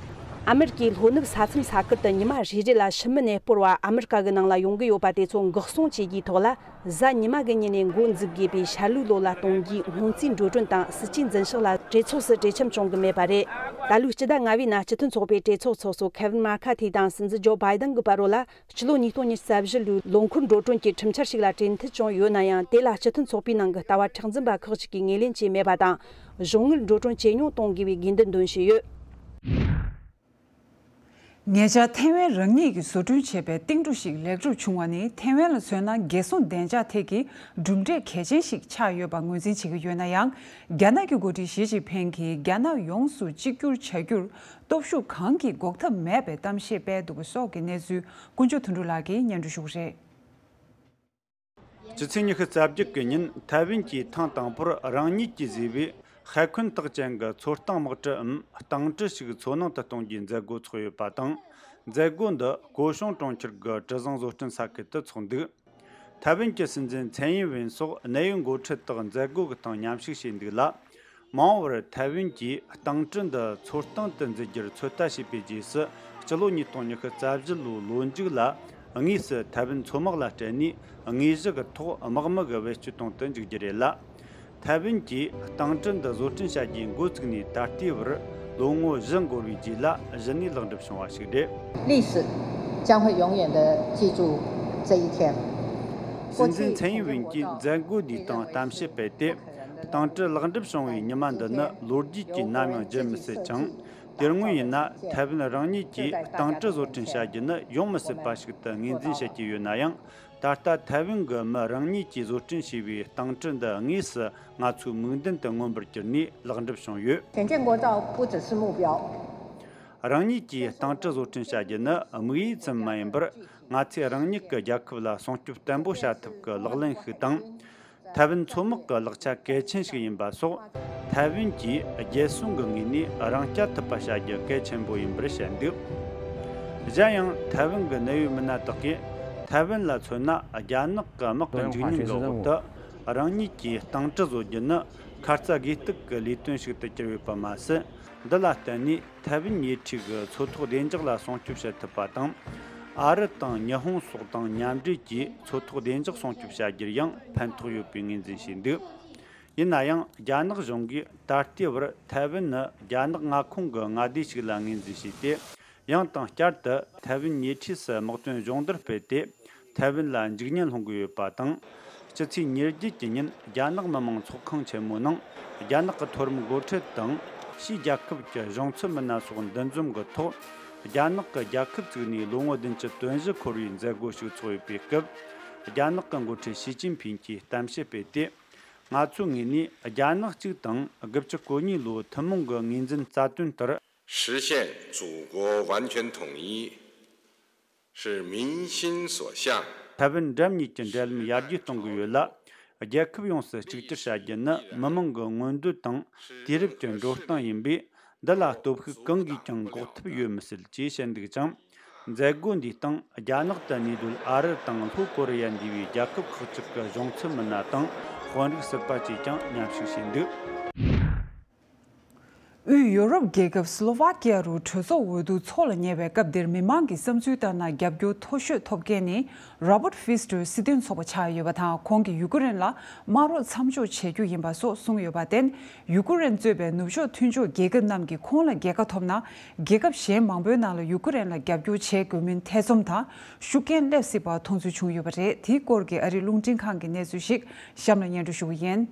ཨ་མེ་རི་ཀའི་ལྷོ་ནུབ་ས་མཚམས་ས་ཁུལ་དུ་ཉི་མ་རེ་རེ་ལ་ཤི་མི་ནད་སྤོར་བ་ཨ་མེ་རི་ཀ་གི་ནང་ལ་ཡོང་གི་ཡོད་པ་དེ་ཚོ་འགོག་སྲུང་བྱེད་རྒྱུའི་ཐོག་ལ། གཟའ་ཉི་མ་གི་ཉིན་ནས་འགོ་འཛུགས་དགོས་པའི་ཤར་ལྷོའི་ལོ་ལ་གཏོང་རྒྱུའི་སྔོན་རྩིས་འགྲོ་གྲོན་དང་སྲིད་ཇུས་འཛིན་ཕྱོགས་ལ་གྲོས་ཚོགས་སུ་གྲོས་འཆམ་བྱུང་གི་མེད་པ་རེད། ད་ལོའི་སྤྱི་ཟླ་ལྔ་པའི་ནང་སྤྱི་མཐུན་ཚོགས་པའི་གྲོས་ཚོགས་ཚོགས་གཙོ་ཁེ་ཝིན་མ་ཁ་ཐི་དང་སྲིད་འཛིན་ཇོ་བྷའི་ཏན་གྱི་བར་རོ་ལ། སྤྱི་ལོ་ཉིས་སྟོང་ཉི་ཤུ་རྩ་བཞི་ལོའི་ལོ་འཁོར་འགྲོ་གྲོན་གྱི་ཁྲིམས་འཆར་ཞིག་ལ་གྲོས་མཐུན་བྱུང་ཡོད་ན་ཡང་། དེ་ལ་སྤྱི་མཐུན་ཚོགས་པའི་ནང་གི་ལྟ་བ་མཁྲེགས་འཛིན་པ་ཁག་ཅིག་གིས་ངོས་ལེན་བྱས་མེད་པ་དང་། གཞུང་དངུལ་འགྲོ་གྲོན་ཇེ་ཉུང་གཏོང་དགོས་པའི་དགོས་འདུན་འདོན་བཞིན་ཡོད། ཉེ་ཆར་ཐའེ་ཝན་རང་ཉིད་ཀྱིས་བཟོ་སྐྲུན་བྱས་པའི་གཏིང་གྲུ་ཞིག་ལེགས་གྲུབ་བྱུང་བ་ནི། ཐའེ་ཝན་ལ་མཚོན་ན་རྒྱལ་སྲུང་བདེ་འཇགས་ཐད་ཀྱི་གྲུབ་འབྲས་གལ་ཆེན་ཞིག་ཆགས་ཡོད་པ་ངོས་འཛིན་བྱེད་ཀྱི་ཡོད་ན་ཡང་། རྒྱ་ནག་གི་འགོ་ཁྲིད་ཞི་ཅིན་ཕིང་གིས་རྒྱ་ནག་ཡོངས་སུ་གཅིག་གྱུར་བྱ་རྒྱུར་སྟོབས་ཤུགས་གང་གིས་འགོག་ཐབས་མེད་པའི་གཏམ་བཤད་སྤེལ་འདུག་པ་སོགས་ཀྱི་གནས་ཚུལ་ཀུན་སྤྱོད་དོན་གྲུབ་ལགས་ཀྱིས་སྙན་སྒྲོན་ཞུ་གི་རེད། སྤྱི་ཚེས་ཉི་ཤུ་རྩ་བརྒྱད་ཀྱི་ཉིན། ཐའེ་ཝན་གྱིས་ཐེངས་དང་པོར་རང་ཉིད་ཀྱིས་བཟོས་པའི་ཤ་འཁོན་རྟགས་ཅན་གྱི་མཚོ་རྟིང་དམག་གྲུའམ་རྟིང་གྲུ་ཞིག་མཚོ་ནང་དུ་གཏོང་རྒྱུའི་མཛད་སྒོ་འཚོགས་ཡོད་པ་དང་། མཛད་སྒོ་འདི་ཀོ་ཤོང་གྲོང་ཁྱེར་གྱི་གྲུ་གཟིངས་བཟོ་སྐྲུན་ས་ཁུལ་དུ་འཚོགས་འདུག་ཐའེ་ཝན་གྱི་སྲིད་འཛིན་ཚན་ཡིན་ཝེན་སོགས་གནད་ཡོད་འགོ་ཁྲིད་དག་མཛད་སྒོ་གི་སྟེང་མཉམ་ཞུགས་བྱས་འདུག་ལ། མ་འོངས་པར་ཐའེ་ཝན་གྱིས་རྟིང་གྲུ་འདི་མཚོ་རྟིང་དུ་འཛུལ་རྒྱུར་ཚོད་ལྟ་བྱས་པའི་རྗེས་སུ། སྤྱི་ལོ་ཉིས་སྟོང་ཉི་ཤུ་རྩ་བཞི་ལོའི་ལོ་མཇུག་ལ་དངོས་སུ་ཐའེ་ཝན་མཚོ་དམག་ལ་སྤྲད་ནས། དངོས་གཞི་གི་ཐོག་དམག་མི་གི་བེད་སྤྱོད་གཏོང་དུ་འཇུག་རྒྱུ་རེད་ལ། ཐའེ་ཝན་གྱིས་རྟིང་གྲུ་འདི་བཟོ་སྐྲུན་བྱ་རྒྱུའི་འགོ་བཙུགས་ནས་ད་ལྟའི་བར་ལོ་ངོ་བཞི་འགོར་བའི་རྗེས་ལ། གཞི་ནས་ལེགས་འགྲུབ་བྱུང་བ་ཞིག་རེད། 历史将会永远地记住这一天。 སྲིད་འཛིན་ཚན་ཡིན་ཝེན་གྱིས་མཛད་སྒོ་འདིའི་སྟེང་གཏམ་བཤད་སྤེལ་ཏེ། རྟིང་གྲུ་ལེགས་འགྲུབ་བྱུང་བའི་ཉི་མ་འདི་ནི་ལོ་རྒྱུས་ཀྱིས་ནམ་ཡང་བརྗེད་མི་སྲིད་ཅིང་། དེ་སྔོན་ཡིན་ན་ཐའེ་ཝན་རང་ཉིད་ཀྱིས་རྟིང་གྲུ་བཟོ་སྐྲུན་བྱ་རྒྱུ་ནི་ཡོང་མི་སྲིད་པ་ཞིག་ཏུ་ངོས་འཛིན་བྱེད་ཀྱི་ཡོད་ན་ཡང་། ད་ལྟ་ཐའེ་ཝན་གྱི་མི་རང་ཉིད་ཀྱིས་བཟོ་སྐྲུན་བྱས་པའི་རྟིང་གྲུ་འདི་དངོས་སུ་ང་ཚོའི་མིག་མདུན་དུ་མངོན་པར་གྱུར་ནས་ལེགས་འགྲུབ་བྱུང་ཡོད། 田径国造不只是目标。 རང་ཉིད་ཀྱིས་རྟིང་གྲུ་བཟོ་སྐྲུན་བྱ་རྒྱུ་ནི་དམིགས་ཡུལ་ཙམ་མ་ཡིན་པར། ང་ཚོས་རང་ཉིད་ཀྱི་རྒྱལ་ཁབ་ལ་སྲུང་སྐྱོབ་བརྟན་པོ་བྱ་ཐབས་ཀྱི་ལག་ལེན་ཞིག་དང་། ཐའེ་ཝན་མཚོ་དམག་གི་ལག་ཆ་གལ་ཆེན་ཞིག་ཡིན་པ་སོགས། ཐའེ་ཝན་གྱིས་རྒྱལ་སྲུང་གི་ངོས་ནས་རང་རྐྱ་ཐུབ་པ་བྱ་རྒྱུ་གལ་ཆེན་པོ་ཡིན་པར་བཤད་འདུག་གཞན་ཡང་ཐའེ་ཝན་གྱི་གནད་ཡོད་མི་སྣ་དག་གིས། ཐའེ་ཝན་ལ་མཚོན་ན་རྒྱ་ནག་གི་དམག་གི་འཇིགས་ཉེན་གྱི་འོག་ཏུ། རང་ཉིད་ཀྱིས་རྟིང་གྲུ་བཟོ་རྒྱུ་ནི་ཁ་ཚ་དགོས་གཏུགས་ཀྱི་ལས་དོན་ཞིག་ཏུ་གྱུར་ཡོད་པ་མ་ཟད། འདི་ལ་བརྟེན་ནས་ཐའེ་ཝན་ཉེ་འཁྲིས་ཀྱི་མཚོ་ཐོག་བདེ་འཇགས་ལ་སྲུང་སྐྱོབ་བྱེད་ཐུབ་པ་དང་། ཨ་རི་དང་ཉི་ཧོང་སོགས་དང་མཉམ་འབྲེལ་གྱིས་མཚོ་ཐོག་བདེ་འཇགས་སྲུང་སྐྱོབ་བྱ་རྒྱུར་ཡང་ཕན་ཐོགས་ཡོད་པའི་ངོས་འཛིན་བྱས་འདུག་ཡིན་ན་ཡང་རྒྱ་ནག་གཞུང་གིས་ད་ལྟའི་བར་ཐའེ་ཝན་ནི་རྒྱ་ནག་མངའ་ཁོངས་ཀྱི་མངའ་སྡེ་ཞིག་ལ་ངོས་འཛིན་བྱས་ཏེ། ཡང་དང་བསྐྱར་དུ་ཐའེ་ཝན་ཉེ་འཁྲིས་སུ་དམག་དོན་སྦྱོང་བརྡར་སྤེལ་ཏེ། ཐའེ་ཝན་ལ་འཇིགས་ཉེན་སློང་གི་ཡོད་པ་དང་། ཕྱི་ཚེས་ཉེར་བརྒྱད་ཀྱི་ཉིན་རྒྱ་ནག་མི་དམངས་ཚོགས་ཁང་ཆེན་མོའི་ནང་། རྒྱ་ནག་གི་མཐོ་རིམ་འགོ་ཁྲིད་དང་། ཕྱིའི་རྒྱལ་ཁབ་ཀྱི་གཞུང་ཚབ་མི་སྣ་སོགས་འདུ་འཛོམས་ཀྱི་ཐོག་རྒྱ་ནག་གི་རྒྱལ་ཁབ་བཙུགས་ནས་ལོ་ངོ་བདུན་ཅུ་དོན་བཞི་འཁོར་བའི་མཛད་སྒོ་ཞིག་འཚོགས་ཡོད་པའི་སྐབས། རྒྱ་ནག་གི་འགོ་ཁྲིད་ཞི་ཅིན་ཕིང་གིས་གཏམ་བཤད་སྤེལ་ཏེ། ང་ཚོའི་ངོས་ནས་རྒྱ་ནག་གཅིག་དང་དགུ་བཅུ་གོ་གཉིས་ལོའི་ཐུན་མོང་གི་ངོས་འཛིན་རྩ་དོན་ལྟར། 实现祖国完全统一，是民心所向。 ཐའེ་ཝན་འགྲམ་གཉིས་ཀྱི་འབྲེལ་ལམ་ཡར་རྒྱས་གཏོང་གི་ཡོད་ལ། རྒྱལ་ཁབ་ཡོངས་སུ་གཅིག་གྱུར་བྱ་རྒྱུ་ནི་མི་དམངས་ཀྱི་མངོན་འདོད་དང་དུས་རབས་ཀྱི་འགྲོ་སྟངས་ཡིན་པས། འདི་ལ་སྟོབས་ཤུགས་གང་གིས་ཀྱང་འགོག་ཐབས་ཡོད་མི་སྲིད་ཅེས་བཤད་འདུག་ཅིང་། མཛད་སྒོ་འདིའི་སྟེང་རྒྱ་ནག་ཏུ་གནས་སྡོད་ཨ་རི་དང་ལྷོ་ཀོ་རི་ཡ་འདུས་པའི་རྒྱལ་ཁབ་ཁག་ཅིག་གི་གཞུང་ཚབ་མི་སྣ་དང་དཔོན་རིགས་ཟུར་པ་བཅས་ཀྱང་མཉམ་ཞུགས་བྱས་འདུག་དབུས་ཡོ་རོབ་རྒྱལ་ཁབ་སི་ལོ་ཝཱ་ཀི་ཡ་རུ་གྲོས་ཚོགས་འོས་བསྡུ་འཚོགས་ལ་ཉེ་བའི་སྐབས་འདིར་མི་མང་གི་བསམ་ཚུལ་ལྟར་ན་རྒྱབ་སྐྱོར་མཐོ་ཤོས་ཐོབ་མཁན་ནི་རོ་བར་ཕི་སི་ཏོ་སྲིད་དོན་ཚོགས་པ་ཆགས་ཡོད་པ་དང་། ཁོང་གིས་ཡུ་ཀེ་རེན་ལ་དམག་རོགས་མཚམས་འཇོག་བྱེད་རྒྱུ་ཡིན་པ་སོགས་གསུངས་ཡོད་པར་བརྟེན། ཡུ་ཀེ་རེན་གཙོས་པའི་ནུབ་ཕྱོགས་མཐུན་ཕྱོགས་རྒྱལ་ཁབ་རྣམས་ཀྱིས་ཁོང་ལ་རྒྱལ་ཁ་ཐོབ་ན། རྒྱལ་ཁབ་གཞན་མང་པོའི་ནང་ལ་ཡུ་ཀེ་རེན་ལ་རྒྱབ་སྐྱོར་བྱེད་དགོས་མིན་ཐེ་ཚོམ་དང་ཤུགས་རྐྱེན་སླེབས་སྲིད་པ་མཐོང་ཚུལ་བྱུང་ཡོད་པ་རེད། དེའི་སྐོར་གྱི་ཨ་རིའི་རླུང་འཕྲིན་ཁང་གི་གནས་ཚུལ་ཞིག་གཤམ་ལ་སྙན་སྒྲོན་ཞུ་གི་ཡིན།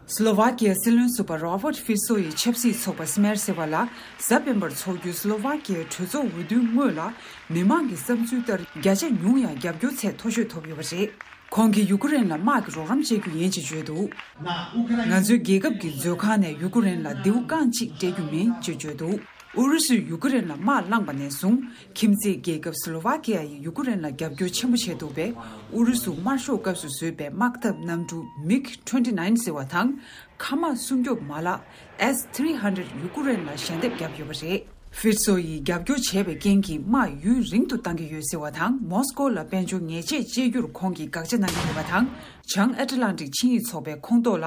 སི་ལོ་ཝཱ་ཀི་ཡའི་སྲིད་བློན་ཟུར་པ་རོ་བར་ཕི་སོ་ཡི་ཆབ་སྲིད་ཚོགས་པ་སི་མེར་སེ་བ་ལ་གཟའ་སྤེན་པར་འཚོགས་རྒྱུའི་སི་ལོ་ཝཱ་ཀི་ཡའི་གྲོས་ཚོགས་འོས་བསྡུའི་སྔོན་ལ། མི་མང་གི་བསམ་ཚུལ་ལྟར་བརྒྱ་ཆ་ཉུང་ཡང་རྒྱབ་སྐྱོར་ཚད་མཐོ་ཤོས་ཐོབ་ཡོད་པ་རེད། ཁོང་གིས་ཡུ་ཀེ་རེན་ལ་དམག་གི་རོགས་རམ་བྱེད་རྒྱུ་ཡིན་ཅེས་བརྗོད་འདུག་ང་ཚོའི་རྒྱལ་ཁབ་ཀྱི་མཛོད་ཁང་ནས་ཡུ་ཀེ་རེན་ལ་མདེའུ་རྐང་གཅིག་སྤྲད་རྒྱུ་མིན་ཅེས་བརྗོད་འདུག་ཨུ་རུ་སུས་ཡུ་ཀེ་རེན་ལ་དམག་བསླངས་པ་ནས་བཟུང་ཁྱིམ་མཚེས་རྒྱལ་ཁབ་སི་ལོ་ཝ་ཀེ་ཡ་ཡིས་ཡུ་ཀེ་རེན་ལ་རྒྱབ་སྐྱོར་ཆེན་པོ་བྱས་འདུག་པས། ཨུ་རུ་སུ་དམར་ཤོག་སྐབས་སུ་བཟོས་པའི་དམག་འཐབ་གནམ་གྲུ་མིག་ཊུན་ཊི་ནའིན་ཟེར་བ་དང་། མཁའ་དམག་སྲུང་སྐྱོབ་མ་ལག་ཨེས་ཐི་རི་ཧན་ཌེ་རེཌ་ཡུ་ཀེ་རེན་ལ་ཞལ་འདེབས་བརྒྱབ་ཡོད་པ་རེད། ཧྥིར་ཚོ་ཡིས་རྒྱབ་སྐྱོར་བྱས་པའི་རྐྱེན་གྱིས་དམག་ཡུན་རིང་དུ་གཏང་གི་ཡོད་ཟེར་བ་དང་། མོ་སི་ཀོ་ལ་དཔལ་འབྱོར་ཉེས་ཆད་གཅད་རྒྱུར་ཁོང་གིས་དགག་བྱ་གནང་གི་ཡོད་པ་དང་། བྱང་ཨེཊ་ལན་ཊིག་ཆིངས་ཡིག་ཚོགས་པའི་ཁོངས་གཏོགས་ལ་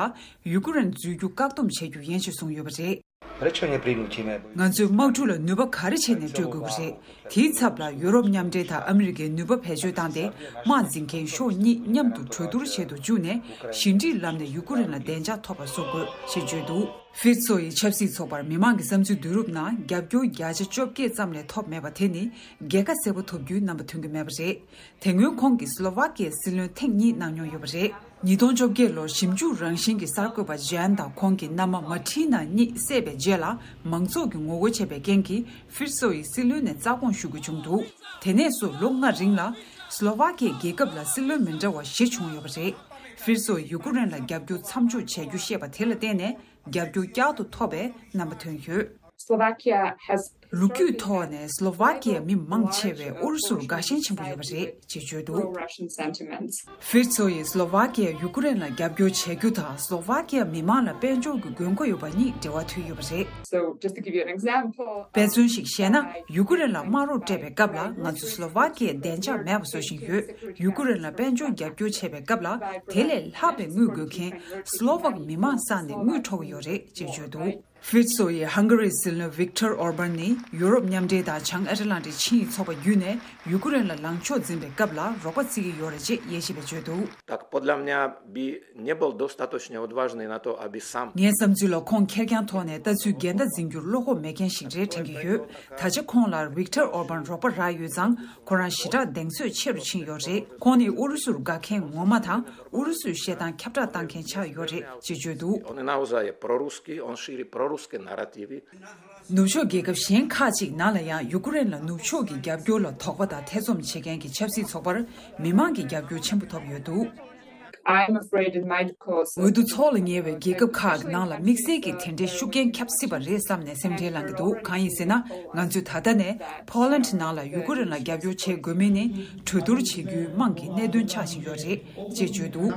ཡུ་ཀེ་རེན་འཛུལ་རྒྱུ་བཀག་སྡོམ་བྱེད་རྒྱུ་ཡིན་ཞེས་གསུངས་ཡོད་པ་རེད། Решение принятие. ང་ཚོས་དམག་གྲུ་ལ་ནུས་པ་ག་རེ་བྱས་ནས་སྤྲོད་དགོས་ཀྱི་རེད། དེའི་ཚབ་ལ་ཡུ་རོབ་མཉམ་འབྲེལ་དང་ཨ་མི་རི་ཀའི་ནུས་པ་བེད་སྤྱོད་བཏང་སྟེ། དམག་འཛིན་མཁན་ཕྱོགས་གཉིས་མཉམ་དུ་གྲོས་བསྡུར་བྱེད་དུ་བཅུག་ནས། ཞི་འགྲིག་ལམ་ནས་ཡུ་ཀེ་རེན་ལ་བདེ་འཇགས་ཐོབ་པ་བཟོ་དགོས་ཞེས་བརྗོད་འདུག་ཧྥིར་ཚོ་ཡི་ཆབ་སྲིད་ཚོགས་པར་མི་མང་གི་བསམ་ཚུལ་བསྡུ་རུབ་ནང་རྒྱབ་སྐྱོར་བརྒྱ་ཆ་བཅོ་བརྒྱད་ཙམ་ལས་ཐོབ་མེད་པ་དེ་ནི། རྒྱལ་ཁ་གསལ་པོ་ཐོབ་རྒྱུའི་རྣམ་པ་ཐོན་གྱི་མེད་པ་རེད། དེ་སྔོན་ཁོང་གིས་སི་ལོ་ཝ་ཀི་ཡའི་སྲིད་བློན་ཐེངས་གཉིས་གནང་མྱོང་ཡོད་པ་རེད། ཉིས་སྟོང་བཅོ་བརྒྱད་ལོར་ཞིབ་འཇུག་རང་བཞིན་གྱི་གསར་འགོད་པ་ཇན་དང་ཁོང་གི་མནའ་མ་མ་ཁྲི་ན་གཉིས་བསད་པའི་རྗེས་ལ། མང་ཚོགས་ཀྱིས་ངོ་རྒོལ་བྱས་པའི་རྐྱེན་གྱིས་ཧྥིར་ཚོ་ཡི་སྲིད་བློན་ནས་རྩ་དགོངས་ཞུ་དགོས་བྱུང་འདུག་དེ་ནས་བཟུང་ལོ་ལྔ་རིང་ལ། སི་ལོ་ཝ་ཀི་ཡའི་རྒྱལ་ཁབ་ལ་སྲིད་བློན་མི་འདྲ་བ་བཞི་བྱུང་ཡོད་པ་རེད། ཧྥིར་ཚོ་ཡིས་ཡུ་ཀེ་རེན་ལ་རྒྱབ་སྐྱོར་མཚམས་འཇོག་བྱ་རྒྱུ་བཤད་པ་དེ་ལ་བརྟེན་ནས། རྒྱབ་སྐྱོར་བསྐྱར་དུ་ཐོབ་པའི་རྣམ་པ་ཐོན་ཡོད། Slovakia has ལོ་རྒྱུས་ཐོག་ནས་སི་ལོ་ཝ་ཀི་ཡའི་མི་མང་ཆེ་བས་ཨུ་རུ་སུར་དགའ་ཞེན་ཆེན་པོ་ཡོད་པ་རེད་ཅེས་བརྗོད་འདུག Pro-Russian sentiments. ཧྥིར་ཚོ་ཡིས་སི་ལོ་ཝ་ཀི་ཡ་ཡུ་ཀེ་རེན་ལ་རྒྱབ་སྐྱོར་བྱ་རྒྱུ་དང་སི་ལོ་ཝ་ཀི་ཡ་མི་མང་ལ་དཔལ་འབྱོར་གྱི་དགོས་མཁོ་ཡོད་པ་གཉིས་འབྲེལ་བ་མཐུད་ཡོད་པ་རེད། So, just to give you an example, དཔེ་མཚོན་ཞིག་བཤད་ན། ཡུ་ཀེ་རེན་ལ་དམག་རོགས་སྤྲད་པའི་སྐབས་ལ་ང་ཚོ་སི་ལོ་ཝ་ཀི་ཡའི་བདེ་འཇགས་མེད་པ་བཟོ་བཞིན་ཡོད། ཡུ་ཀེ་རེན་ལ་དཔལ་འབྱོར་རྒྱབ་སྐྱོར་བྱས་པའི་སྐབས་ལ་དེ་ལས་ལྷག་པའི་དངུལ་དགོས་མཁན་སི་ལོ་ཝ་ཀི་མི་མང་བསགས་ནས་དངུལ་འཕྲོག་གི་ཡོད་རེད་ཅེས་བརྗོད་འདུག་ཧྥིར་ཚོ་ཡིས་ཧང་ག་རིའི་སྲིད་བློན་ཝིག་ཊར་ཨོར་བན་ནི་ཡུ་རོབ་མཉམ་འབྲེལ་དང་བྱང་ཨེ་ཊ་ལན་ཊིག་ཆིངས་ཡིག་ཚོགས་པ་བརྒྱུད་ནས་ཡུ་ཀེ་རེན་ལ་ལངས་ཕྱོགས་འཛིན་པའི་སྐབས་ལ་རོགས་པ་བརྩི་གི་ཡོད་རེད་ཅེས་དབྱེ་ཞིབ་པས་བརྗོད་འདུག Так, подле меня, Би не был достаточно отважный на то, аби сам. ངའི་བསམ་ཚུལ་ལ་ཁོང་ཁེར་རྐྱང་ཐོག་ནས་ལྟ་ཚུལ་འགལ་ཟླ་འཛིན་རྒྱུར་བློ་ཁོག་མེད་མཁན་ཞིག་རེད་དྲན་གྱི་ཡོད། ད་ཆ་ཁོང་ལ་ཝིག་ཊར་ཨོར་བན་རོགས་པ་རག་ཡོད་ཙང་། ཁོ་རང་ཞེ་དྲག་གདེང་ཚོད་ཆེ་རུ་ཕྱིན་ཡོད་རེད། ཁོང་ནི་ཨུ་རུ་སུར་དགའ་མཁན་ངོ་མ་དང་། ཨུ་རུ་སུའི་བཤད་སྟངས་ཁྱབ་བསྒྲགས་བཏང་མཁན་ཆགས་ཡོད་རེད་ཅེས་བརྗོད་འདུག Он и навзаие прорусский, он ширит прорусские нарративы. ནུབ་ཕྱོགས་རྒྱལ་ཁབ་གཞན་ཁག་ཅིག་ནང་ལ་ཡང་ཡུ་ཀེ་རེན་ལ་ནུབ་ཕྱོགས་ཀྱི་རྒྱབ་སྐྱོར་ལ་དོགས་པ་དང་ཐེ་ཚོམ་བྱེད་མཁན་གྱི་ཆབ་སྲིད་ཚོགས་པར་མི་མང་གི་རྒྱབ་སྐྱོར་ཆེན་པོ་ཐོབ་ཡོད་འདུག I'm afraid it might cause འོས་བསྡུ་ཚོགས་ལ་ཉེ་བའི་རྒྱལ་ཁབ་ཁག་གི་ནང་ལ་དམིགས་བསལ་གྱི་དེ་འདྲའི་ཤུགས་རྐྱེན་ཁྱབ་སྲིད་པ་རེད་བསམ་ནས་སེམས་ཁྲལ་ལངས་ཀྱི་འདུག་གང་ཡིན་ཟེར་ན། ང་ཚོས་ད་ལྟ་ནས་ཕོ་ལན་ཌི་ནང་ལ་ཡུ་ཀེ་རེན་ལ་རྒྱབ་སྐྱོར་བྱེད་དགོས་མིན་ནི་གྲོས་བསྡུར་བྱེད་རྒྱུའི་དམངས་ཀྱི་གནད་དོན་ཆགས་བཞིན་ཡོད་རེད་ཅེས་བརྗོད་འདུག་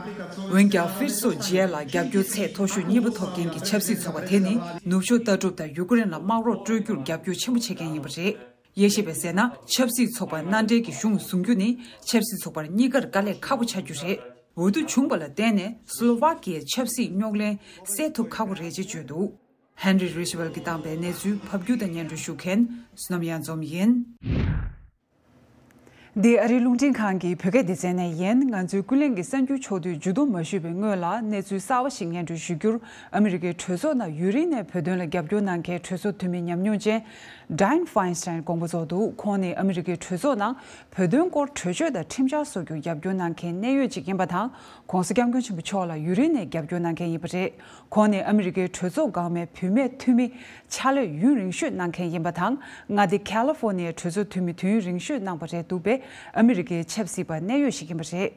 འོན་ཀྱང་ཧྥིར་སོ་ཇི་ཡ་ལ་རྒྱབ་སྐྱོར་ཚད་མཐོ་ཤོས་གཉིས་པ་ཐོབ་མཁན་གྱི་ཆབ་སྲིད་ཚོགས་པ་དེ་ནི་ནུབ་ཕྱོགས་ལྟ་གྲུབ་དང་ཡུ་ཀེ་རེན་ལ་དམག་རོགས་སྤྲོད་རྒྱུར་རྒྱབ་སྐྱོར་ཆེན་པོ་བྱེད་མཁན་ཡིན་པ་རེད། དབྱེ་ཞིབ་པས་ཟེར་ན། ཆབ་སྲིད་ཚོགས་པ་མནའ་འབྲེལ་གྱི་གཞུང་བཟུང་རྒྱུ་ནི་ཆབ་སྲིད་ཚོགས་པར་གཉིས་ཀར་དཀའ་ལས་ཁག་པོ་ཆགས་རྒྱུ་རེད། འོས་བསྡུ་བྱུང་བ་ལ་བརྟེན་ནས་སི་ལོ་ཝ་ཀི་ཡའི་ཆབ་སྲིད་རྙོག་གླེང་སེལ་ཐུབ་ཁག་པོ་རེད་ཅེས་བརྗོད་འདུག་ཧན་རི་རི་ཤི་ཝེལ་གྱིས་བཏང་པའི་གནས་ཚུལ་ཕབ་སྒྱུར་དང་སྙན་སྒྲོན་ཞུ་མཁན་བསོད་ནམས་གཡང་འཛོམས་ཡིན། འདི་ཨ་རིའི་རླུང་འཕྲིན་ཁང་གི་བོད་སྐད་སྡེ་ཚན་ནས་ཡིན། ང་ཚོའི་ཀུན་གླེང་གི་གསར་འགྱུར་ཕྱོགས་བསྡུས་མཇུག་བསྡོམས་མ་ཞུས་པའི་སྔོན་ལ། གནས་ཚུལ་གསར་བ་ཞིག་སྙན་སྒྲོན་ཞུ་རྒྱུར། ཨ་མི་རི་ཀའི་གྲོས་ཚོགས་ནང་ཡུན་རིང་ནས་བོད་དོན་ལ་རྒྱབ་སྐྱོར་གནང་མཁན་གྲོས་ཚོགས་འཐུས་མི་ཉམས་མྱོང་ཅན་Dianne Feinstein་དགོངས་པ་རྫོགས་འདུག་ཁོང་ནི་ཨ་མི་རི་ཀའི་གྲོས་ཚོགས་ནང་བོད་དོན་སྐོར་གྲོས་ཆོད་དང་ཁྲིམས་འཆར་སོགས་ཀྱི་རྒྱབ་སྐྱོར་གནང་མཁན་གནད་ཡོད་ཅིག་ཡིན་པ་དང་། ྋགོང་ས་ྋསྐྱབས་མགོན་ཆེན་པོ་མཆོག་ལ་ཡུན་རིང་ནས་རྒྱབ་སྐྱོར་གནང་མཁན་ཡིན་པ་རེད། ཁོང་ནི་ཨ་མི་རི་ཀའི་གྲོས་ཚོགས་འགག་མའི་བུད་མེད་འཐུས་མི་ཕྱག་ལས་ཡུན་རིང་ཤོས་གནང་མཁན་ཡིན་པ་དང་། མངའ་སྡེ་ཁ་ལི་ཧྥོ་ནི་ཡའི་གྲོས་ཚོགས་འཐུས་མི་དུས་ཡུན་རིང་ཤོས་གནང་པ་རེད་འདུག་པས། ཨ་མི་རི་ཀའི་ཆབ་སྲིད་པ་གནད་ཡོད་ཞིག་ཡིན་པ་རེད།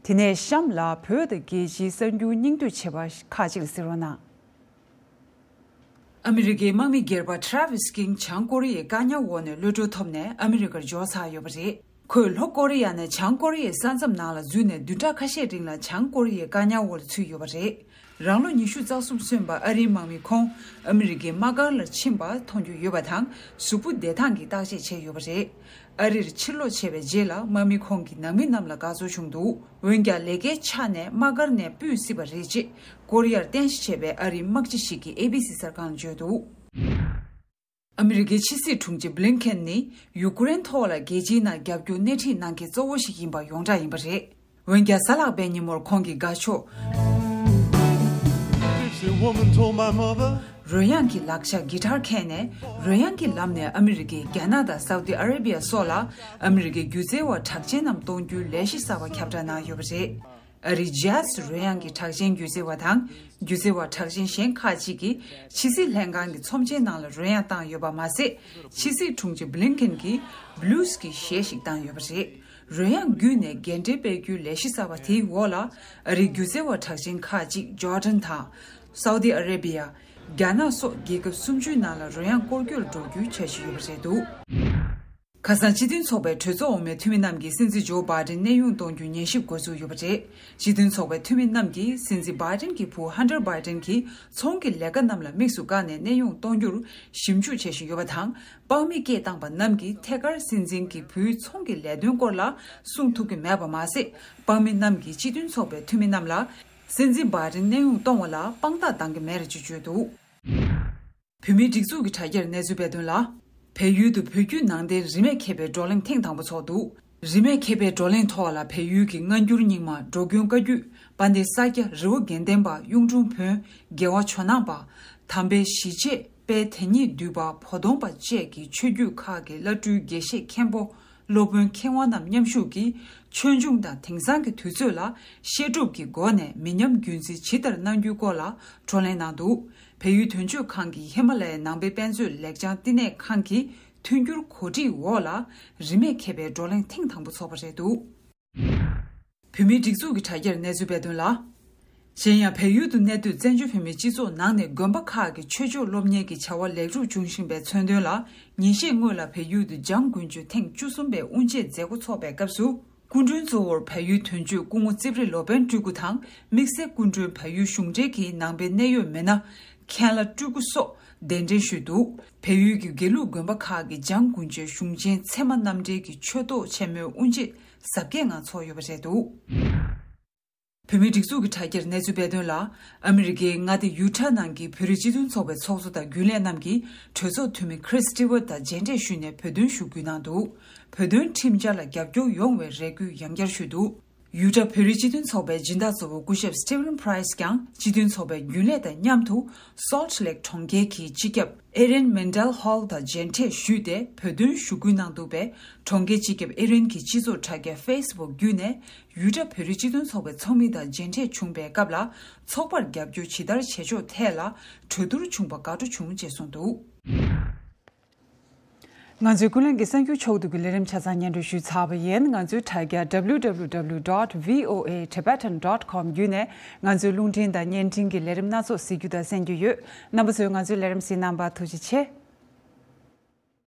དེ་ནས་གཤམ་ལ་བོད་དང་རྒྱལ་སྤྱིའི་གསར་འགྱུར་སྙིང་བསྡུས་བྱས་པ་ཁག་ཅིག་ལ་གཟིགས་རོགས་གནང་། ཨ་མི་རི་ཀའི་དམག་མི་སྒེར་པ་Travis King་བྱང་ཀོ་རི་ཡའི་བཀག་ཉར་འོག་ནས་གློད་གྲོལ་ཐོབ་ནས་ཨ་མི་རི་ཀར་འབྱོར་ཚར་ཡོད་པ་རེད། ཁོས་ལྷོ་ཀོ་རི་ཡ་ནས་བྱང་ཀོ་རི་ཡའི་ས་མཚམས་ནང་ལ་འཛུལ་ནས་བདུན་ཕྲག་ཁ་ཤས་རིང་ལ་བྱང་ཀོ་རི་ཡའི་བཀག་ཉར་འོག་ལ་ཚུད་ཡོད་པ་རེད། རང་ལོ་ཉི་ཤུ་རྩ་གསུམ་སོན་པ་ཨ་རིའི་དམག་མི་ཁོང་ཨ་མི་རི་ཀའི་དམག་སྒར་ལ་ཕྱིན་པ་མཐོང་རྒྱུ་ཡོད་པ་དང་། གཟུགས་པོ་བདེ་ཐང་གི་བརྟག་དཔྱད་བྱས་ཡོད་པ་རེད། ཨ་རིར་ཕྱིར་ལོག་བྱས་པའི་རྗེས་ལ་དམག་མི་ཁོང་གི་ནང་མི་རྣམས་ལ་དགའ་ཚོར་བྱུང་འདུག་འོན་ཀྱང་ལས་ཀའི་ཆ་ནས་དམག་སྒར་ནས་སྤུད་སྲིད་པ་རེད་ཅེས་ཀོ་རི་ཡར་རྟེན་གཞི་བྱས་པའི་ཨ་རིའི་དམག་སྤྱི་ཞིག་གིས་ཨེ་བི་སི་གསར་ཁང་ལ་བརྗོད་འདུག་ཨ་མི་རི་ཀའི་ཕྱི་སྲིད་དྲུང་ཆེ་བྷི་ལིན་ཁེན་ནི་ཡུ་ཀེ་རེན་ཐོག་ལ་རྒྱལ་སྤྱིའི་ནང་རྒྱབ་སྐྱོར་སྣེ་ཁྲིད་གནང་མཁན་གཙོ་བོ་ཞིག་ཡིན་པ་ཡོངས་གྲགས་ཡིན་པ་རེད། འོན་ཀྱང་། གཟའ་ལྷག་པའི་ཉིན་མོར་ཁོང་གིས་དགའ་ཕྱོགས་Gypsy woman told my mother རོལ་དབྱངས་ཀྱི་ལག་ཆ་གྷི་ཊར་ཁྱེར་ནས་རོལ་དབྱངས་ཀྱི་ལམ་ནས་ཨ་མི་རི་ཀའི་རྒྱ་ནག་དང་སའུ་ཏི་ཨ་རེ་བི་ཡ་སོགས་ལ་ཨ་མི་རི་ཀའི་སྒྱུ་རྩལ་བ་གྲགས་ཅན་རྣམས་གཏོང་རྒྱུའི་ལས་གཞི་གསར་བ་ཁྱབ་བསྒྲགས་གནང་ཡོད་པ་རེད། ཨ་རིའི་ཇཱ་སི་རོལ་དབྱངས་ཀྱི་གྲགས་ཅན་སྒྱུ་རྩལ་བ་དང་། སྒྱུ་རྩལ་བ་གྲགས་ཅན་གཞན་ཁག་ཅིག་གིས་ཕྱི་སྲིད་ལྷན་ཁང་གི་ཚོམས་ཆེན་ནང་ལ་རོལ་དབྱངས་བཏང་ཡོད་པ་མ་ཟད། ཕྱི་སྲིད་དྲུང་ཆེ་བྷི་ལིན་ཁེན་གྱིས་བྷི་ལུས་ཀྱི་གཞས་ཤིག་བཏང་ཡོད་པ་རེད། རོལ་དབྱངས་བརྒྱུད་ནས་འགན་འཁྲི་སྤེལ་རྒྱུའི་ལས་གཞི་གསར་བ་དེའི་འོག་ལ། ཨ་རིའི་སྒྱུ་རྩལ་བ་གྲགས་ཅན་ཁག་ཅིག་ཇོར་ཌན་དང་། སའུ་ཏི་ཨ་རེ་བི་ཡ། རྒྱ་ནག་སོགས་རྒྱལ་ཁབ་སུམ་ཅུའི་ནང་ལ་རོལ་དབྱངས་སྐོར་སྐྱོད་འགྲོ་རྒྱུའི་འཆར་གཞི་ཡོད་པ་རེད་འདུག་ཁ་སང་སྤྱི་མཐུན་ཚོགས་པའི་གྲོས་ཚོགས་འོག་མའི་འཐུས་མི་རྣམས་ཀྱིས་སྲིད་འཛིན་ཇོ་བྷའི་ཌེན་གནས་དབྱུང་གཏོང་རྒྱུའི་ཉན་ཞིབ་འགོ་འཛུགས་ཡོད་པ་རེད། སྤྱི་མཐུན་ཚོགས་པའི་འཐུས་མི་རྣམས་ཀྱིས་སྲིད་འཛིན་བྷའི་ཌེན་གྱི་བུ་ཧན་ཏར་བྷའི་ཌེན་གྱིས་ཚོང་གི་ལས་ཀ་རྣམས་ལ་དམིགས་སུ་བཀར་ནས་གནས་དབྱུང་གཏོང་རྒྱུར་ཞིབ་འཇུག་བྱེད་བཞིན་ཡོད་པ་དང་། དཔང་མི་སྐད་བཏང་པ་རྣམས་ཀྱིས་ཐད་ཀར་སྲིད་འཛིན་གྱི་བུའི་ཚོང་གི་ལས་དོན་སྐོར་ལ་གསུང་ཐུབ་ཀྱི་མེད་པ་མ་ཟད། དཔང་མི་རྣམས་ཀྱིས་སྤྱི་མཐུན་ཚོགས་པའི་འཐུས་མི་རྣམས་ལ་སྲིད་འཛིན་བྷའི་ཌེན་གནས་དབྱུང་གཏོང་བ་ལ་དཔང་རྟགས་འདང་གི་མེད་ཅེས་བརྗོད་འདུག་བོད་མིའི་སྒྲིག་འཛུགས་ཀྱི་དྲ་རྒྱར་གནས་ཚུལ་སྤེལ་དོན་ལ། བལ་ཡུལ་དུ་བོད་བརྒྱུད་ནང་བསྟན་རིས་མེད་མཁས་པའི་བགྲོ་གླེང་ཐེངས་དང་པོ་འཚོགས་འདུག་རིས་མེད་མཁས་པའི་བགྲོ་གླེང་ཐོག་ལ་བལ་ཡུལ་གྱི་སྔ་འགྱུར་རྙིང་མ་འགྲོ་མགོན་བཀའ་བརྒྱུད། དཔལ་ལྡན་ས་སྐྱ་རི་བོ་དགེ་ལྡན་པ། གཡུང་དྲུང་བོན། རྒྱལ་བ་ཇོ་ནང་པ། དམ་པའི་ཞི་བྱེད། དཔལ་དེ་ཉིད་འདུས་པ། བོ་དོང་པ་བཅས་ཀྱི་ཆོས་བརྒྱུད་ཁག་གི་བླ་སྤྲུལ་དགེ་བཤེས་མཁན་པོ། སློབ་དཔོན་མཁས་དབང་རྣམས་མཉམ་ཞུགས་ཀྱིས་ཆོས་འབྱུང་དང་དེང་སང་གི་དུས་ཚོད་ལ་བཤད་སྒྲུབ་ཀྱི་སྒོ་ནས་མི་ཉམས་རྒྱུན་འཛིན་ཇི་ལྟར་གནང་རྒྱུའི་སྐོར་ལ་བགྲོ་གླེང་གནང་འདུག་བལ་ཡུལ་དོན་གཅོད་ཁང་གི་ཧི་མ་ལ་ཡའི་ནང་པའི་དཔེ་མཛོད་ལེགས་བྱང་བསྟི་གནས་ཁང་གི་མཐུན་འགྱུར་གོ་སྒྲིག་འོག་ལ་རིས་མེད་མཁས་པའི་བགྲོ་གླེང་ཐེངས་དང་པོ་འཚོགས་པ་རེད་འདུག་བོད་མིའི་སྒྲིག་འཛུགས་ཀྱི་དྲ་རྒྱར་གནས་ཚུལ་སྤེལ་དོན་ལ། གཞན་ཡང་བལ་ཡུལ་དུ་གནས་སྡོད་བཙན་བྱོལ་བོད་མིའི་སྤྱི་ཚོགས་ནང་ནས་དགོན་པ་ཁག་གི་ཆོས་ཕྱོགས་སློབ་གཉེར་གྱི་བྱ་བ་ལེགས་གྲུབ་འབྱུང་བཞིན་པའི་མཚོན་དོན་ལ། ཉིན་ཤས་སྔོན་ལ་བལ་ཡུལ་དུ་འཇང་དགུན་ཆོས་ཐེངས་བཅུ་གསུམ་པའི་དབུ་འབྱེད་མཛད་སྒོ་འཚོགས་པའི་སྐབས་སུ། སྐུ་མགྲོན་གཙོ་བོར་བལ་ཡུལ་དོན་གཅོད་སྐུ་ངོ་རྩིབ་རི་ལོ་པཎ་སྤྲུལ་སྐུ་དང་། དམིགས་བསལ་སྐུ་མགྲོན་བལ་ཡུལ་གཞུང་འབྲེལ་གྱི་ནང་པའི་གནད་ཡོད་མི་སྣ་མཁན་བླ་སྤྲུལ་སྐུ་སོགས་གདན་འདྲེན་ཞུས་འདུག་བལ་ཡུལ་གྱི་དགེ་ལུགས་དགོན་པ་ཁག་གི་འཇང་དགུན་ཆོས་གཞུང་ཆེན་ཚད་མ་རྣམ་འགྲེལ་གྱི་ཆོས་ཐོག་ཆེན་མོའི་དབུ་འབྱེད་གཟབ་རྒྱས་ངང་འཚོགས་ཡོད་པ་རེད་འདུག་བོད་མིའི་སྒྲིག་འཛུགས་ཀྱི་དྲ་རྒྱར་གནས་ཚུལ་སྤེལ་དོན་ལ། ཨ་མི་རི་ཀའི་མངའ་སྡེ་ཡུ་ཊ་ནང་གི་བོད་རིགས་སྤྱི་མཐུན་ཚོགས་པའི་ཚོགས་གཙོ་དང་རྒྱུན་ལས་རྣམས་ཀྱིས་གྲོས་ཚོགས་འཐུས་མི་ཁྲིས་སི་ཊི་ཝར་དང་མཇལ་འཕྲད་ཞུས་ནས་བོད་དོན་ཞུ་སྐུལ་གནང་འདུག་བོད་དོན་ཁྲིམས་འཆར་ལ་རྒྱབ་སྐྱོར་ཡོང་བའི་རེ་སྐུལ་ཡང་བསྐྱར་ཞུས་འདུག་ཡུ་ཊ་བོད་རིགས་སྤྱི་མཐུན་ཚོགས་པའི་སྦྱིན་བདག་གཙོ་བོ་སྐུ་ཞབས་Steven Price་ཀྱང་སྤྱི་མཐུན་ཚོགས་པའི་རྒྱུན་ལས་དང་མཉམ་དུ་Salt Lake་གྲོང་ཁྱེར་གྱི་སྤྱི་ཁྱབ་Erin Mandel Hall་དང་མཇལ་འཕྲད་ཞུས་ཏེ་བོད་དོན་ཞུ་སྐུལ་གནང་འདུག་པས། གྲོང་ཁྱེར་སྤྱི་ཁྱབ་ཨེ་རིན་གྱི་སྤྱི་ཚོགས་དྲ་རྒྱ་Facebook་བརྒྱུད་ནས་ཡུ་ཊ་བོད་རིགས་སྤྱི་མཐུན་ཚོགས་པའི་ཚོགས་མི་དང་མཇལ་འཕྲད་བྱུང་པའི་སྐབས་ལ། ཚོགས་པར་རྒྱབ་སྐྱོར་ཇི་ལྟར་བྱེད་ཕྱོགས་ཐད་ལ་གྲོས་བསྡུར་བྱུང་པ་དགའ་སྤྲོ་བྱུང་ཅེས་གསུངས་འདུག་ང་ཚོའི་ཀུན་གླེང་གི་གསར་འགྱུར་ཕྱོགས་བསྡུས་ཀྱི་ལས་རིམ་ཆ་ཚང་སྙན་སྒྲོན་ཞུས་ཚར་བ་ཡིན། ང་ཚོའི་དྲ་རྒྱ་W W W dot V O A Tibetan dot com་བརྒྱུད་ནས་ང་ཚོའི་རླུང་འཕྲིན་དང་བརྙན་འཕྲིན་གྱི་ལས་རིམ་སྣ་ཚོགས་གཟིགས་རྒྱུ་དང་གསན་རྒྱུ་ཡོད། རྣམ་པ་ཚོས་ང་ཚོའི་ལས་རིམ་གཟིགས་གནང་བར་ཐུགས་རྗེ་ཆེ།